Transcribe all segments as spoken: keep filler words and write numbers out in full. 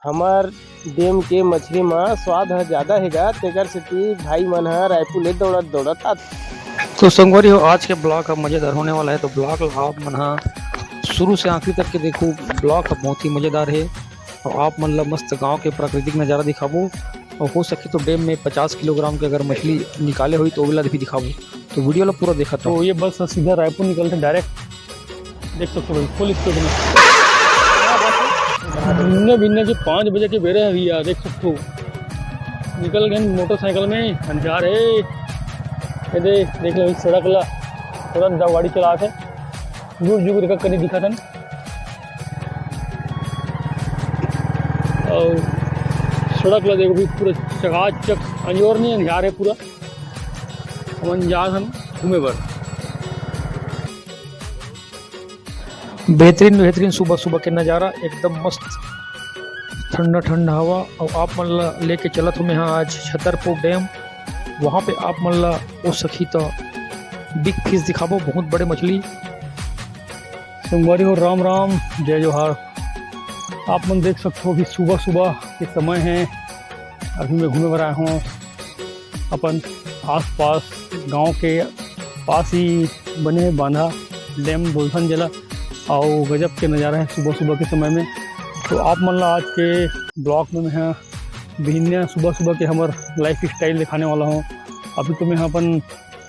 हमर डैम के मछरी म स्वाद ह ज्यादा हे गा, तेकर सेती भाई मन ह रायपुर ले दौड़त दौड़त आथे। तो संगवारी हो, आज के ब्लॉग अब मजेदार होने वाला है, तो ब्लॉग ला आप मन ह शुरू से आखिरी तक के देखो। ब्लॉग ह बहुत ही मजेदार है और आप मन ला मस्त गांव के प्राकृतिक नजारा दिखाबो और हो सके तो डैम में पचास किलोग्राम के अगर मछली निकाले होई तो ओला भी दिखाबो। तो वीडियो ला पूरा देखत रहो। तो ये बस सीधा रायपुर निकलथे डायरेक्ट, देख सकते हो भाई, फुल स्पीड में। भिन्ने भिन्ने के पाँच बजे के बेरा है भैया, देख सकते हो। निकल गए मोटरसाइकिल में, अंजार है। ये दे, देख लो, सड़क ला तुरंत गाड़ी चला थे, जुर जुर देखा कहीं दिखा था। और सड़क ला देखो भी, पूरा चकाचक, अंजोर नहीं, अंजार है पूरा। हमन जात हन घूमे बर। बेहतरीन, बेहतरीन सुबह सुबह के नज़ारा, एकदम मस्त ठंडा ठंडा हवा। और आप मन ला लेके चलत हूँ मैं हाँ आज छतरपुर डैम। वहाँ पे आप मन ला ओ सखी तो बिग फिश दिखाबो, बहुत बड़े मछली। संगवारी हो, राम राम, जय जोहार। आप मन देख सकते हो, अभी सुबह सुबह के समय है, अभी मैं घूमे बर आया हूँ अपन आसपास गांव के पास ही बने हे बांधा डैम बोलथन जेला, अउ गजब के नज़ारा है सुबह सुबह के समय में। तो आप मन ला आज के ब्लॉग में मैं बिहिनिया सुबह सुबह के हमर लाइफ स्टाइल दिखाने वाला हूँ। अभी तो मैं अपन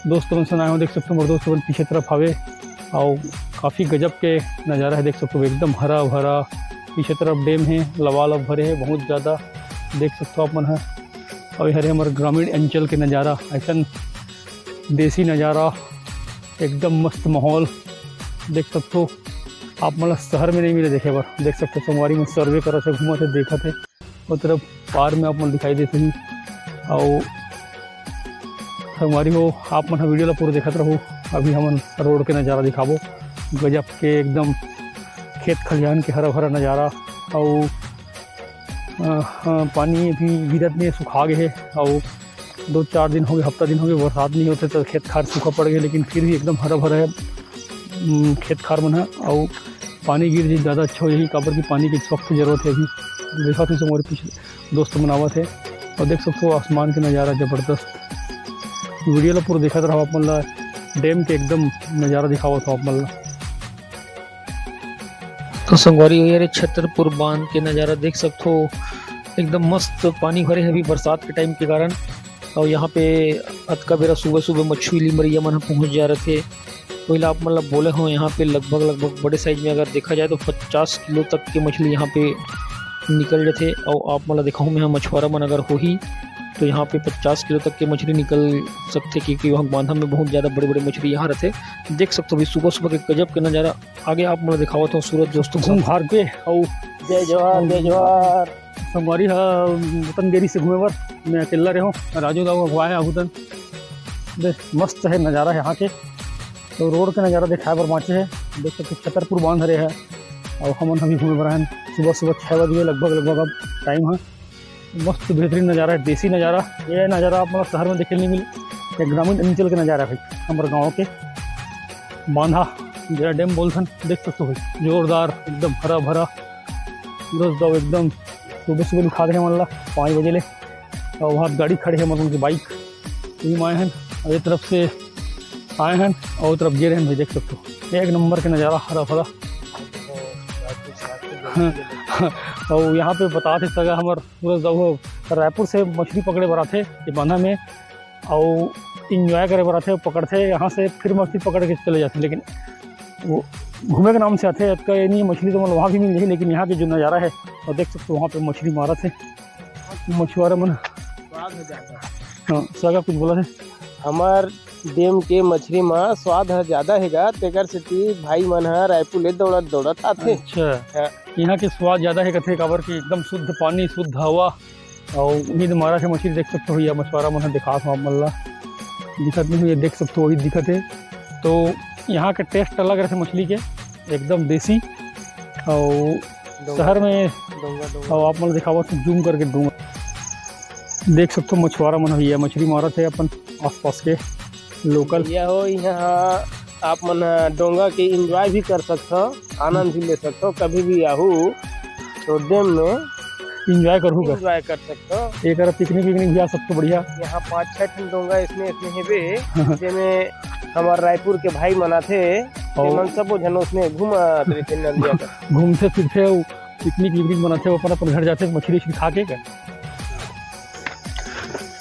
दोस्त मन से आए हूँ, देख सकते हो मोर दोस्त मन पीछे तरफ हवे, अउ काफ़ी गजब के नज़ारा है, देख सकते हो एकदम हरा भरा। पीछे तरफ डैम है, लबालब भरे है बहुत ज़्यादा, देख सकते हो आप मन ह। अउ ये हरे हमर ग्रामीण अंचल के नज़ारा, ऐसन देसी नज़ारा, एकदम मस्त माहौल देख सकते हो। आप मन ला शहर में नहीं मिले देखे बर, देख सकते हो संगवारी मन सर्वे करत है, घूमत है, देखत है। वो तरफ पार में आप मन दिखाई देते ही। अउ संगवारी हो, आप मन ह वीडियो ला पूरा देखत रहो। अभी हमन रोड के नज़ारा दिखाबो, गजब के एकदम खेत खलिहान के हरा भरा नज़ारा। अउ अ, अ, पानी अभी गिरत नहीं, सुखा गए है। अउ दो चार दिन हो गए, हफ्ता दिन हो गए, बरसात नहीं होते तो खेत खार सूखा पड़ गए, लेकिन फिर भी एकदम हरा भरा है, उम, खेत खार मन है। अउ पानी गिर जाए ज़्यादा अच्छा हो जाही, काबर कि पानी की सख्त जरूरत है अभी। देखा थे हमारे पीछे दोस्त मन आवत है, और देख सकते हो आसमान के नज़ारा जबरदस्त। वीडियो ला पूरा देखत रहो, आप मन ला डैम के एकदम नज़ारा दिखावत हो आप मन ला। तो संगवारी हो, ये रे छतरपुर बांध के नज़ारा देख सकते हो, एकदम मस्त पानी भरे है अभी बरसात के टाइम के कारण। और यहाँ पे अतका बेरा सुबह सुबह मछली लिमरैया मन ह पहुँच जा रथे। वही ला आप मन ला बोले हो, यहाँ पे लगभग लगभग बड़े साइज में अगर देखा जाए तो पचास किलो तक के मछली यहाँ पे निकल जाथे। और आप मन ला दिखाहूँ मैं, यहाँ मछुआरा मन अगर होही तो यहाँ पे पचास किलो तक के मछली निकल सकथे, क्योंकि वहाँ बांधा में बहुत ज़्यादा बड़े बड़े मछली यहाँ रथे। देख सकते हो अभी सुबह सुबह के गजब के नज़ारा। आगे आप मन ला दिखावत हो सूरज दोस्तों घूम हार के। अउ जय जोहार, जय जोहार। संगवारी ह वतन गेरी से घूमे बर, मैं अकेला रहो, राजू दाऊ अगुवाए आहू तन। देख मस्त है नज़ारा यहाँ के। तो रोड के नज़ारा दिखाए बर बाँचे है, देख सकते छतरपुर बांध रहे है। और हमन अभी घूमे बर आए हन, सुबह सुबह छः बज गए लगभग लगभग अब टाइम है। मस्त बेहतरीन नज़ारा है, देसी नज़ारा। ये नज़ारा आप मतलब शहर में देखे नहीं मिले, ये ग्रामीण अंचल के नज़ारा है भाई, हमारे गाँव के बांधा जेला डैम बोलथन। देख सकते हो भाई, जोरदार एकदम हरा भरा। सूरज दाऊ एकदम सुबह सुबह उठा दे हमन ला पाँच बजे ले, और वहाँ गाड़ी खड़े है मतलब उनकी बाइक, वही में आए हैं। और ये तरफ से आए हैं और तरफ गे रहे हैं भाई, देख सकते हो एक नंबर के नज़ारा हरा भरा। और यहाँ पे बता थे सगा हमर सूरज दाऊ रायपुर से मछली पकड़े बर आथे ये बांधा में, और इंजॉय करे बर आथे, पकड़थे यहाँ से, फिर मछली पकड़ के चले जाथे। लेकिन वो घूमे के नाम से आथे, अतका ये नहीं मछली तो मतलब वहाँ भी मिल जाही, लेकिन यहाँ के जो नज़ारा है और देख सकते हो वहाँ पे मछली मारत है मछुआरा मन। हाँ, सगा कुछ बोला थे। हमार डैम के मछरी म स्वाद ह ज्यादा हे गा, तेकर सेती भाई मन ह रायपुर ले दौड़त दौड़त आथे। अच्छा, हाँ। यहाँ के स्वाद ज्यादा हे कथे, काबर कि एकदम शुद्ध पानी, शुद्ध हवा, और उम्मीद मारा से मछली देख सकते हो, या मछुआरा मन ह दिखात हो आप मन ला, दिखत नहीं, ये देख सकते हो, वही दिखत है। तो यहाँ के टेस्ट अलग रहते मछली के, एकदम देसी, और डोंगा, शहर में डोंगा, डोंगा। और आप मन दिखावत हो जूम करके डोंगा। देख सकते हो मछुआरा मन भैया मछली मारत है अपन आसपास के लोकल। भैया हो, यहाँ आप मन ह डोंगा के एंजॉय भी कर सकत हो, आनंद भी ले सकत हो। कभी भी आहू तो डैम में एंजॉय करहू का। एंजॉय कर सकथो। एक अरा पिकनिक विकनिक भी आ सकथो, बढ़िया। यहाँ पाँच छह ठन डोंगा इसने इसने हेबे, जेमे हमर रायपुर के भाई मन आथे, अउ तेमन सबो झन उसने घूमत रहिथे नंदिया कर। घूमथे फिरथे अउ पिकनिक विकनिक मनाथे, अपन अपन घर जाथे मछली उछली खा के।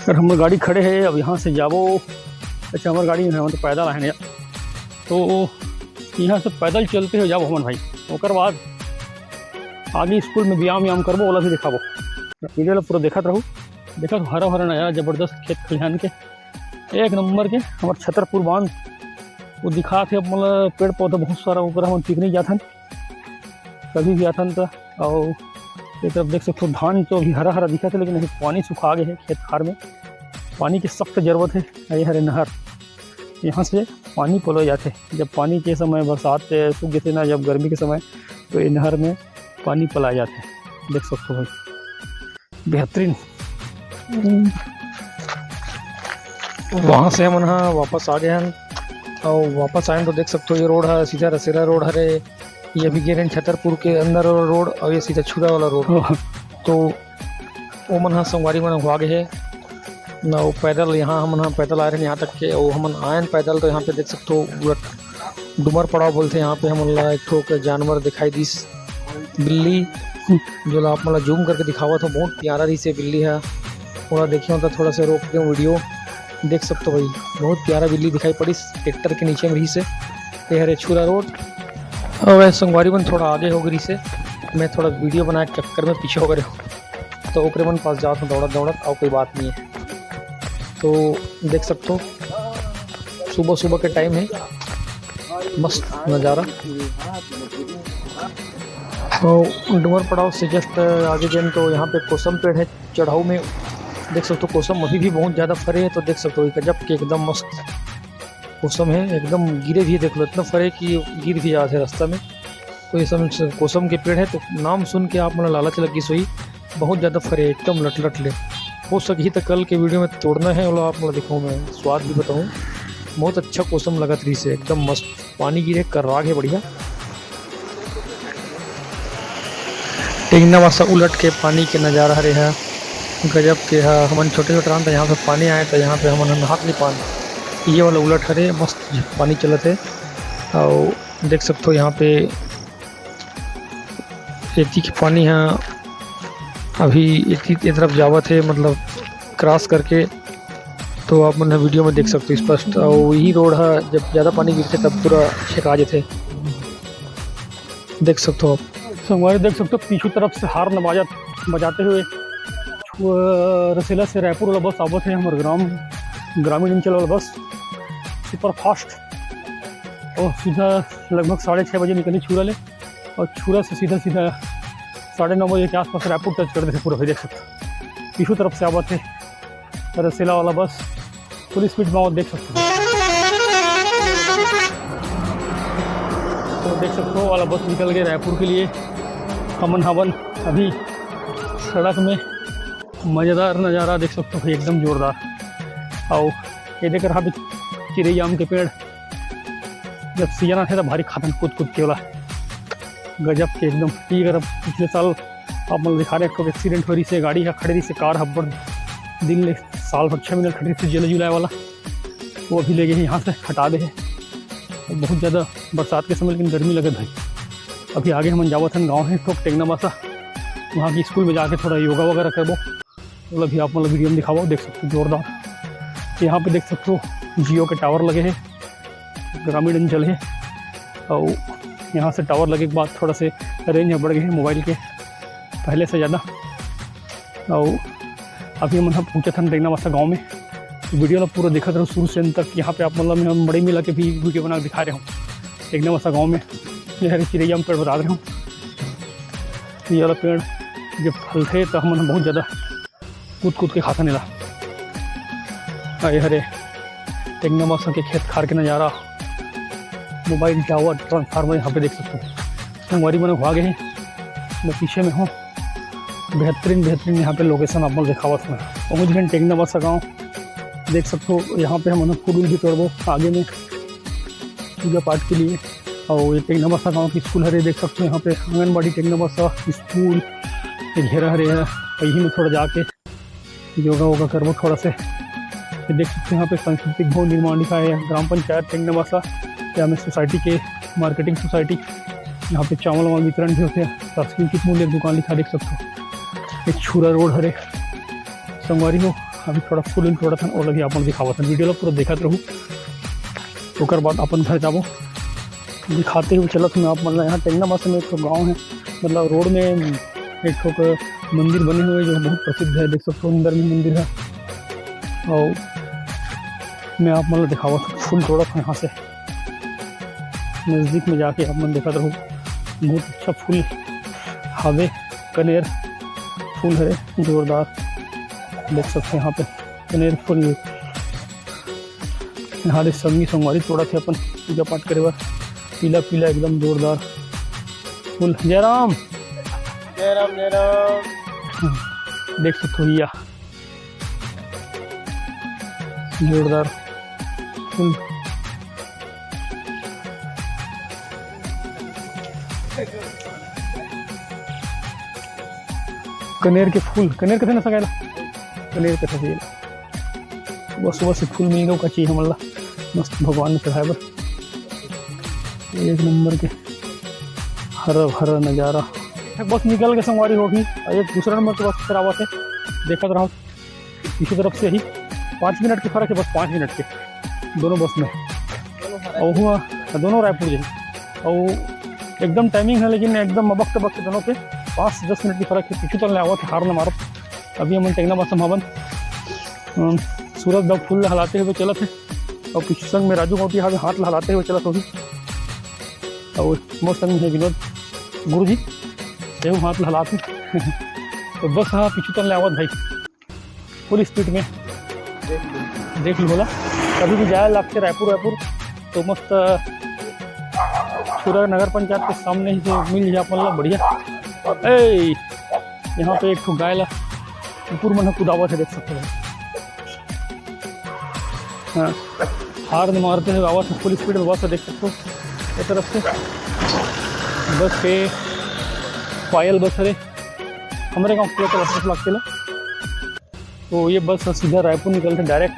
अउ हमर गाड़ी खड़े हे, अब यहाँ से जाबो। अच्छा, हमर गाड़ी नहीं हे, हम तो पैदल आए हैं यार। तो यहाँ से पैदल चलते हुए जाबो हमन भाई, ओकर बाद आगे स्कूल में व्यायाम व्यायाम करबो, ओला भी दिखाबो। वीडियो ला पूरा देखत रहू। देखत हरा भरा नजारा, जबरदस्त खेत खलिहान के, एक नंबर के। हमर छतरपुर बांध वो दिखात हे, अब मोला पेड़ पौधा बहुत सारा, ओकर हमन पिकनिक जाथन, कभी भी आथन त। अउ ये तरफ देख सकथो, धान तो अभी हरा हरा दिखत हे, लेकिन अभी पानी सुखा गे हे खेत खार में, पानी की सख्त जरूरत हे। ये हरे नहर, यहाँ से पानी पलोए जाथे। जब पानी के समय बरसात के सूख जथे ना, जब गर्मी के समय, तो ये नहर में पानी पलाए जाथे। देख सकथो भाई, बेहतरीन। वहाँ से हमन ह वापस आ गए हन, अउ वापस आए हन तो देख सकथो, ये रोड ह सीधा रसेला रोड हरे। ये अभी गे रहेन छतरपुर के अंदर वाला रोड, अउ ये सीधा छुरा वाला रोड। ओह। तो ओमन ह संगवारी मन अगुवा गे हे न, वो पैदल, यहाँ हमन ह पैदल आए रहेन यहाँ तक के, वो हमन आयन पैदल। तो यहाँ पे देख सकथो, पूरा डूमर पड़ाव बोलथे, यहाँ पे हमन ला एक ठो के जानवर दिखाई दिस, बिल्ली, जो ला आप मन ला जूम करके दिखावत हो, बहुत प्यारा रहिस हे बिल्ली ह। ओला देखे हो तो थोड़ा सा रोक दे वीडियो, देख सकथो भाई, बहुत प्यारा बिल्ली दिखाई पड़िस, ट्रैक्टर के नीचे में रहिस हे। ये हरे छुरा रोड। अउ वैसे संगवारी मन थोड़ा आगे हो गई से, मैं थोड़ा वीडियो बनाए के चक्कर में पीछे हो गए हूँ, तो ओकरे मन पास जात हूँ दौड़त दौड़त, अउ कोई बात नहीं है। तो देख सकते हो, सुबह सुबह के टाइम है, मस्त नज़ारा। तो डूमर पड़ाव से जस्ट आगे जाएन तो यहाँ पे कोसम पेड़ है चढ़ाऊ में, देख सकते हो कोसम अभी भी बहुत ज़्यादा फरे है। तो देख सकते हो गजब के एकदम मस्त कोसम है, एकदम गिरे भी, देख लो इतना फरे कि गिर भी जाते रास्ता में। तो ये सब कोसम के पेड़ है, तो नाम सुन के आप मन ला लालच लग गिस होही, बहुत ज़्यादा फरे है, एकदम लट लट ले। हो सकही तो कल के वीडियो में तोड़ना है, ओला आप मन ला दिखाऊँ मैं, स्वाद भी बताऊँ। बहुत अच्छा कोसम लगत रहिस हे, एकदम मस्त। पानी गिरे, कर्रागे हे बढ़िया। टेंगना मासा उलट के पानी के नज़ारा हरे हा, गजब के हा। हमन छोटे छोटे रहन त यहाँ पे पानी आए त यहाँ पे हमन नहात नहीं पान। ये वाला उलट हरे, मस्त पानी चलत हे। अउ देख सकथो यहाँ पे एती के पानी हा अभी एती ए तरफ जावत हे, मतलब क्रॉस करके। तो आप मन वीडियो में देख सकते हो स्पष्ट। और यही रोड है, जब ज़्यादा पानी गिरथे तब पूरा छेका जाथे। देख सकते हो आप, संगवारी देख सकते हो पीछू तरफ से हार्न बाजत बजाते हुए छु-, रसेला से रायपुर वाला बस आवत है, हमारे ग्राम ग्रामीण अंचल वाला बस सुपर फास्ट। और सीधा लगभग साढ़े छः बजे निकली छुरा ले, और छुरा से सीधा सीधा साढ़े नौ बजे के आसपास रायपुर टच कर देथे पूरा। भाई देख सकते हो पीछू तरफ से आवत है रसेला वाला बस फुल स्पीड में आवत, देख सकते हो। तो देख सकते हो वाला बस निकल गए रायपुर के लिए। हमन हवन अभी सड़क में, मज़ेदार नज़ारा देख सकते हो भाई, एकदम जोरदार। आओ ये देख रहा भी चिरई आम के पेड़, जब सीजन आथे त भारी खाथन कूद कूद के ओला, गजब के एकदम। ये अगर पिछले साल आप मन दिखा रहे, एक एक्सीडेंट हो रही से, गाड़ी हा खड़े रही से, कार हब्बड़ दिन ले साल भर छः महीना खड़े रही से, जुलाई जुलाई वाला, वो अभी ले गए यहाँ से हटा दे है। बहुत ज़्यादा बरसात के समय लेकिन गर्मी लगे भाई। अभी आगे हमन जावत हन गाँव है ठोक टेंगना मासा, वहाँ की स्कूल में जाके थोड़ा योगा वगैरह करबो। मतलब भी आप मतलब वीडियो में दिखावा, देख सकते हो जोरदार। तो यहाँ पे देख सकते हो जियो के टावर लगे हैं, ग्रामीण अंचल है। और यहाँ से टावर लगे के बाद थोड़ा से रेंज बढ़ गए हैं मोबाइल के पहले से ज़्यादा। और अभी हम पहुँचत हन टेंगना मासा गाँव में। वीडियो ला पूरा देखत रहो शुरू से अंत तक। यहाँ पे आप मतलब मैं मड़ई मिला के भी वीडियो बना के दिखा रहे हूँ टेंगना मासा गाँव में। ये हरे चिरैया में पेड़ बता रहे हूँ, ये वाला पेड़ जब फलथे तो हमन बहुत ज़्यादा कूद कूद के खाथन एला। अरे हरे टेंगना मासा के खेत खार के नज़ारा, मोबाइल टावर ट्रांसफार्मर यहाँ पे देख सकते हो। संगवारी मन भागे हैं, मैं पीछे में हूँ। बेहतरीन बेहतरीन यहाँ पे लोकेशन आप लोग दिखावत हूँ। पहुँच गए टेंगना मासा गाँव, देख सकते हो। यहाँ पे हम फूल भी तोड़बो आगे में पूजा पाठ के लिए। और ये टेंगना मासा गाँव की स्कूल हरे, देख सकते हो यहाँ पे आंगनबाड़ी, टेंगना मासा स्कूल, ये घेरा हरे हे, यही में थोड़ा जाके योगा वोगा करबो थोड़ा से। ये देख सकते हैं, यहाँ पे सांस्कृतिक भवन निर्माण लिखा है, ग्राम पंचायत टेंगनाबासा, या में सोसाइटी के, मार्केटिंग सोसाइटी। यहाँ पे चावल वावल वितरण भी होते हैं। शासकीय उचित मूल्य दुकान लिखा, देख सकते हो। एक छुरा रोड हरे संगवारी हो। अभी थोड़ा फूल उल तोड़थन, ओला भी आप मन दिखावत हन। वीडियो ला पूरा देखत रहू, ओकर बाद अपन घर जाबो। दिखाते हुए चलत हूँ मैं आप मन ला। यहाँ टेंगनाबासा में एक ठो गाँव है, मतलब रोड में एक ठो क-, मंदिर बने हुए जो बहुत प्रसिद्ध है। देख सकते हो अंदर में मंदिर है। और मैं आप मन ला दिखावत हूँ, फूल तोड़त हूँ यहाँ से, नजदीक में जाके आप मन देखत रहू। बहुत अच्छा फूल हावे, कनेर फूल हरे जोरदार, देख सकते हैं यहाँ पे कनेर फूल। यहाँ दे संगी संगवारी तोड़त हे अपन पूजा पाठ करे बर। पीला पीला एकदम जोरदार फूल। जय राम। जय राम, जय राम। देख सकते हो भैया, जोरदार फूल। कनेर के फूल, कनेर कथे ना सगायला, कनेर कथे भैया। सुबह सुबह से फूल मिल गए, का चाहिए हमन ला मस्त भगवान में चढ़ाए बर। एक नंबर के हरा भरा नजारा। बस निकल के संगवारी होगी, और एक दूसरा नंबर के बस फिर आवत है, देखत रहो। इसी तरफ से ही पाँच मिनट के फर्क है, बस पाँच मिनट के दोनों बस में। और हुआ दोनों रायपुर जाही, और एकदम टाइमिंग है, लेकिन एकदम बखत बखत दोनों के पाँच से दस मिनट के फर्क है। पीछू तल ले आवत है, हार न मारत। अभी हमन टेंगनाबासा म हवन। अम, सूरज दव फूल ल हलाते हुए चलत हे, और पीछू संग में राजू गौंटिया हाथ ल हलाते हुए चलत होही, और मोर संग में हे विनोद गुरुजी, तेहू हाथ ल हलात हे। तो बस हाँ, पीछू तन ले आवत भाई, फुल स्पीड में। देख लू बोला, कभी भी जाए लागते रायपुर, रायपुर तो मस्त छुरा नगर पंचायत के सामने ही से मिल जाए अपन ला बढ़िया। ए, यहाँ पे एक ठो गाय ला कुकुर मन ह कुदावत हे, देख सकते हो। हाँ, हार्न मारते हुए आवत हे फुल स्पीड में बस, देख सकते हो ये तरफ से। बस के पायल बस हरे, हमरे गाँव के बस लगते ला। तो ये बस सीधा रायपुर निकलते डायरेक्ट,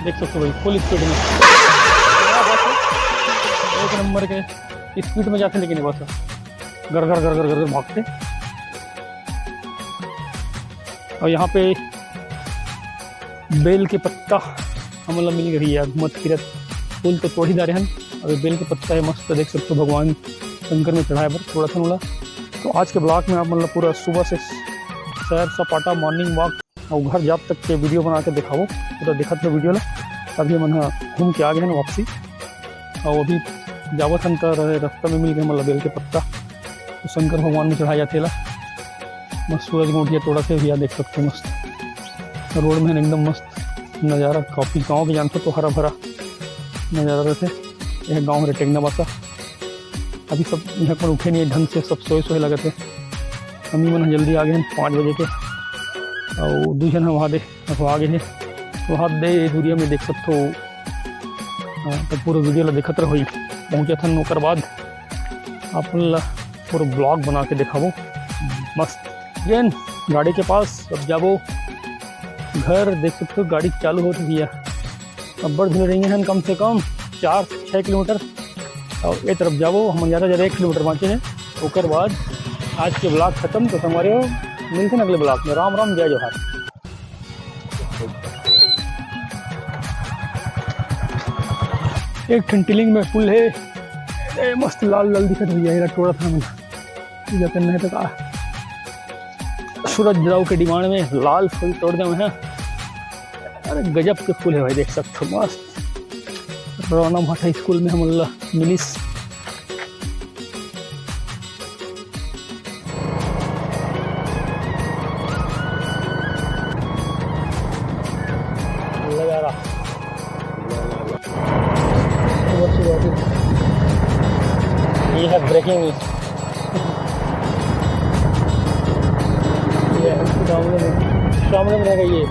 देख सकते हो भाई फुल स्पीड में। एक नंबर के स्पीड में जाते, लेकिन ये बस घर घर घर घर घर घर भागते। और यहाँ पे बेल के पत्ता हमन ला मिल गई यार, घूमत फिरत। फूल तो तोड़ ही डारे हन, अभी बेल के पत्ता है मस्त, देख सकते हो भगवान शंकर में चढ़ाए बर थोड़ा सा मिला। तो आज के ब्लॉग में आप मन ला पूरा सुबह से सैर सपाटा, मॉर्निंग वॉक और घर जात तक के वीडियो बना के दिखाओ, पूरा दिखत रहो वीडियो ला। अभी हमन ह घूम के आ गए हैं वापसी, और अभी जावत हन त रस्ता में मिल गए मतलब बेल के पत्ता, तो शंकर भगवान में चढ़ाया जाते ला। मस्त सूरज गोंटिया तोड़ा से भैया देख सकते हो, मस्त रोड में एकदम मस्त नज़ारा, काफ़ी गाँव के जानते हो तो हरा भरा नज़ारा रहते। यह गाँव हरे टेंगनाबासा। अभी सब यहाँ पर उठे नहीं है ढंग से, सब सोए सोए लगत है। हमी मन ह जल्दी आ गए हैं पाँच बजे के, और दू झन ह वहाँ दे, वहाँ आगे है, वहाँ दे दूरिया में देख सकते हो। हाँ, तो पूरा वीडियो ला देखत रहो, पहुँचत हन ओकर बाद आप मन ला पूरा ब्लॉग बना के दिखाबो। मस्त गेन गाड़ी के पास, अब जाबो घर। देख सकते हो गाड़ी चालू होत भैया, अब्बड़ भीड़ रही है, कम से कम चार से छः किलोमीटर। और ये तरफ जाबो, हम ज़्यादा ज़्यादा एक किलोमीटर बाँचे हैं। ओकर बाद आज के ब्लॉग खत्म। तो संगवारी हो, मिलते हैं अगले ब्लॉग में। राम राम, जय जोहार। एक ठन टिलिंग में फूल है, ए, मस्त लाल लाल दिखत भैया, एला टोड़ा था मैं। पूजा करना है तो का सूरज दाऊ के डिमांड में लाल फूल तोड़ दे हैं। अरे गजब के फूल है भाई, देख सकते हो मस्त। रौना भाटा स्कूल में हमन ला मिलिस। लगा रहा। ये है ब्रेकिंग न्यूज। ये है, सामने में, सामने में रहेगा ये।